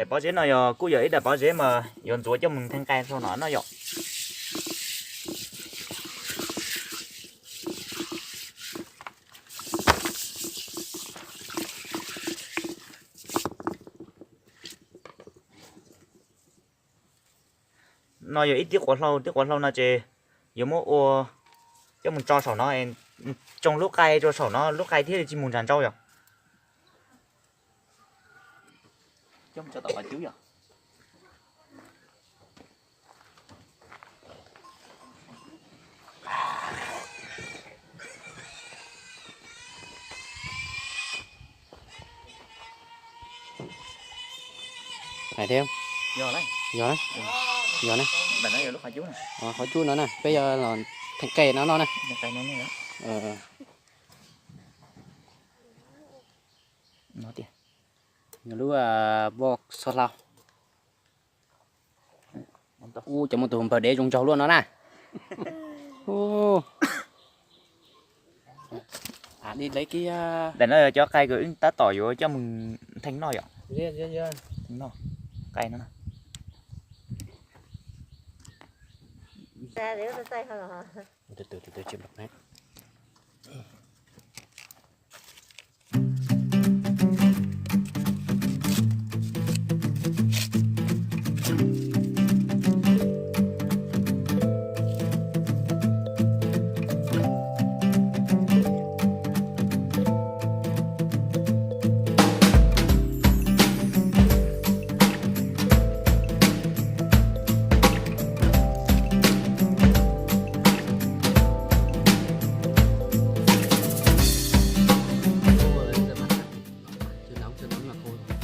Pob zeb no yog kuj yog ib daim pob zeb mas yuav ntxuav coj mus ntheej qai rau no no yom. No yog ib tib quav hlau, tib quav hlau no ces yuav muab ua coj mus tso saum no, tsoo lub qai rau saum no, lub qai thiaj li tsis mus ntsam ntsau yom. Coj mus tso tom qhov cub yom. Hais thiab. Yog na, yog na, yog na. Qhov cub no na, peb yuav los theej qe no no na. Lub voj xo hlau. Ub, cov muaj tus npawg dev zoo nraug luaj no na. Daim no yog cov qai uas wb tab tom yuav coj mus theej noj yom. Theej noj, qai no.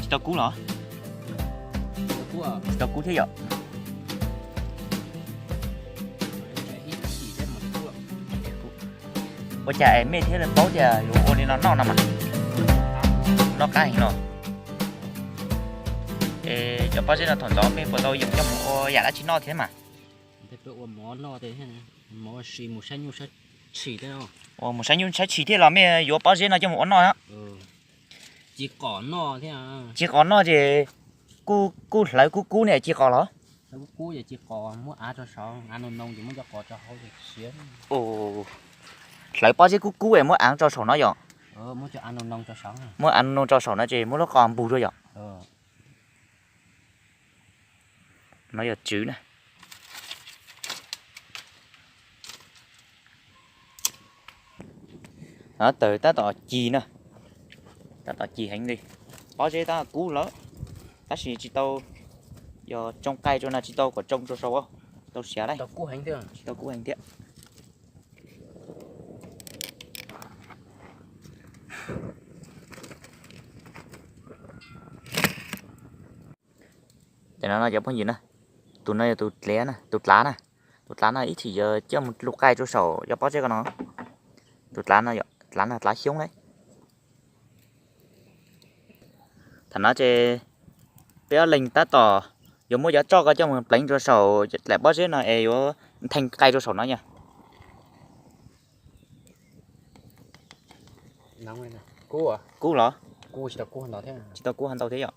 Tsis tau kub los? Tsis tau kub thiab yom. Ua cas es mej thiaj li paub tias yuav ua li no noj no mas? Noj qab heev no. Es cov pob zeb no thaum ntxov mej puas tau yeem coj mus ua yam dab tsi noj thiab mas? Ua mus saib nyuj saib tshis thiab los mej yuav pob zeb no coj mus ua noj? Tsis qos noj ces kuj hlawv kub kub ne, tsis qos los? Hlawv pob zeb kub kub es muab av tso saum no yom. Muab av noo tso saum no ces muab lub qos npug rau yom. No yog tswv na. Tawg tab tom ci na, tab tom ci heev li. Pob zeb tab kub lawm, tab sis tsis tau, yog tsoo qai rau na tsis tau kom tsoo rau saum, tau siav lawm, tsis tau kub heev thiab. Tam no no cov phooj ywg na, tus no yog tus dlav na, tus dlav na, tus dlav no ib chim yuav coj mus lug qai rau saum cov pob zeb ko no. Tus dlav no, dlav no dlav xyoob lauj. Thaum no ces peb ob leeg tab tom yuav muab cov roj ko coj mus pleev rau saum daim pob zeb no es yuav nthee qai rau saum no yom. Kub los? Tsis tau kub hov ntau thiab yom.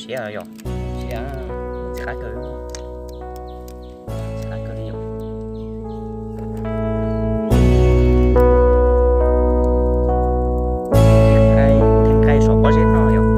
Siab yom, siab, tsis qab kawg, tsis qab kawg li yom. Nthee qai saum pob zeb no yom.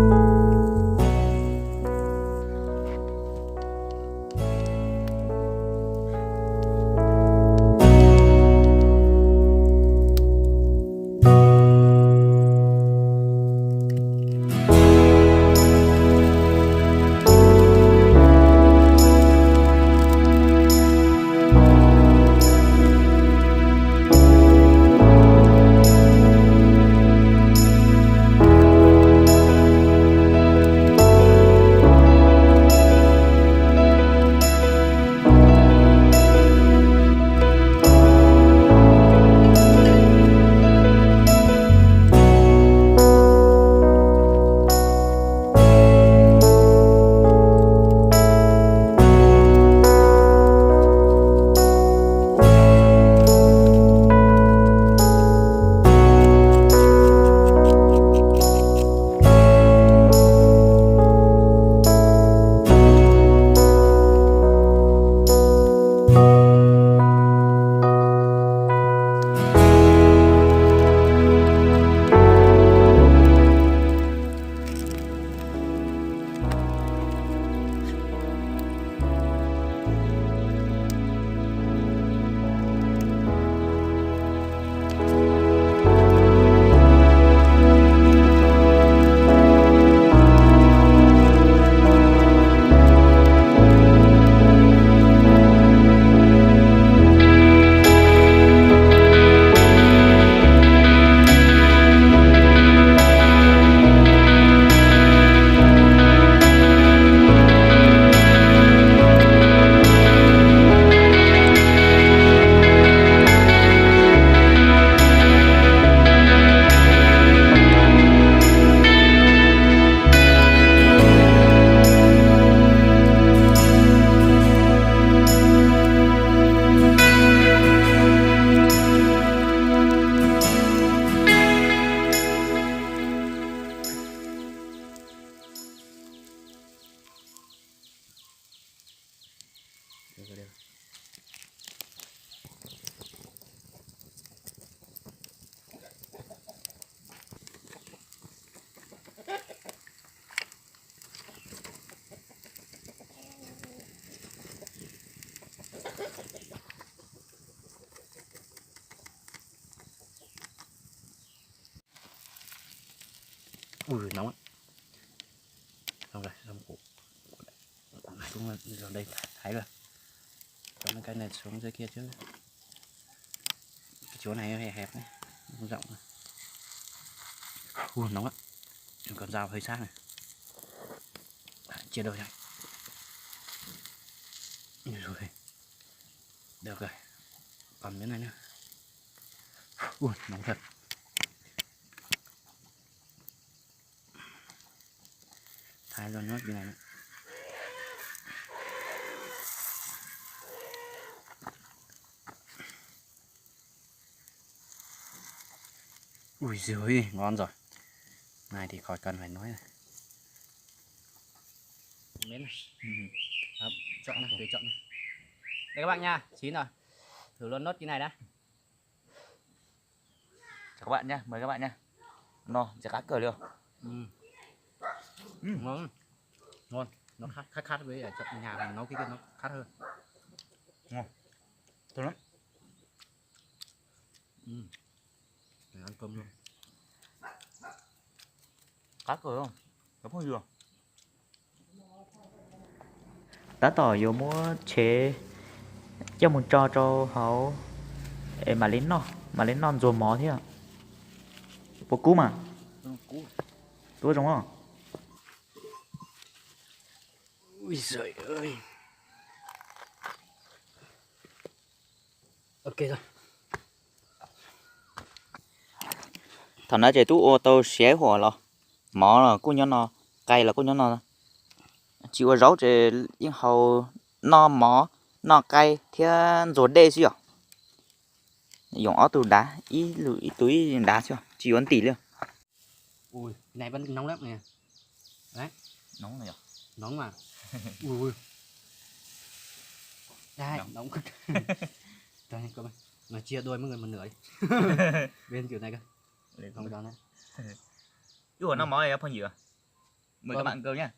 Ui, nóng á. Xong rồi, xong củ, củ này cũng là dầu đây thái, thái rồi. Cho nó cái này xuống dưới kia chứ. Cái chỗ này hơi hẹp đấy, không rộng đâu. Ui, nóng lắm. Còn dao hơi sát này. Chia đôi này. Ui, rồi. Được rồi. Còn miếng này nữa. Ui, nóng thật. Thái luôn nốt cái này nữa. Ui giời, ngon rồi. Này thì khỏi cần phải nói rồi. Miếng này. Ừ. Hấp, chọn này, tùy chọn này. Đây các bạn nha, chín rồi. Thử luôn nốt cái này đã. Chào các bạn nhé, mời các bạn nhé. No, giờ cá cờ liêu. Ừ. Ừ. Ngon. Ngon. Nó khác, khác, khác với ở trong nhà mình nấu cái kia nó khác hơn. Ngon. Thơm lắm. Ừ. Để ăn cơm luôn. Cá cờ không? Cá phong dừa. Tab tom yuav muab tsheb coj mus tso rau hauv es mam li noj, mam li noj ntxuag mov thiab. Puas kub mas? Kub zoo os. Ui giời ơi. Ok rồi. Thaum no ces twb ua tau siav huam los, mov los kuj nyob no, qai los kuj nyob no. Tsis ua zaub ces yeej haus, noj mov, noj qai thiab ntxuag dej xwb yom. Yoom ob tug dav, ib tug ib dav xwb, tsis yuav ntim li. Ui, cái này vẫn nóng lắm nè. Đấy. Nóng này à? Nóng mà. Ui, ui. Đây, nóng. Nóng. Đây, các bạn. Mà chia đôi mỗi người một nửa đi. Bên kiểu này cơ. Không cho nữa. Ui, noj mov phong dừa. Mời các bạn ăn cơm nhé.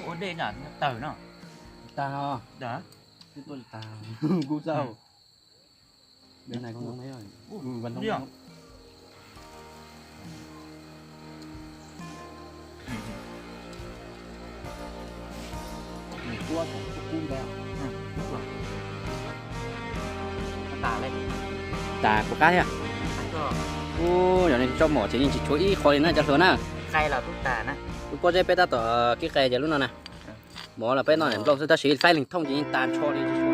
Ua dej na, tawg no. Tag. Tag. Tag. Kub xauj. Bên này không giống mấy rồi. Ừ, vẫn không giống. Ua, kub kub ntev. Tag kuv qab thiab. Ua, yog nej tso mom ces yeej tsis tshuav ib qho li na cov hluas na. Qai los kuj tag na. Lub pob zeb peb tab tom kib qai ces lub no na. Mov los peb noj nplooj xwb tab sis faib leeg thooj ces yeej tag nrho li.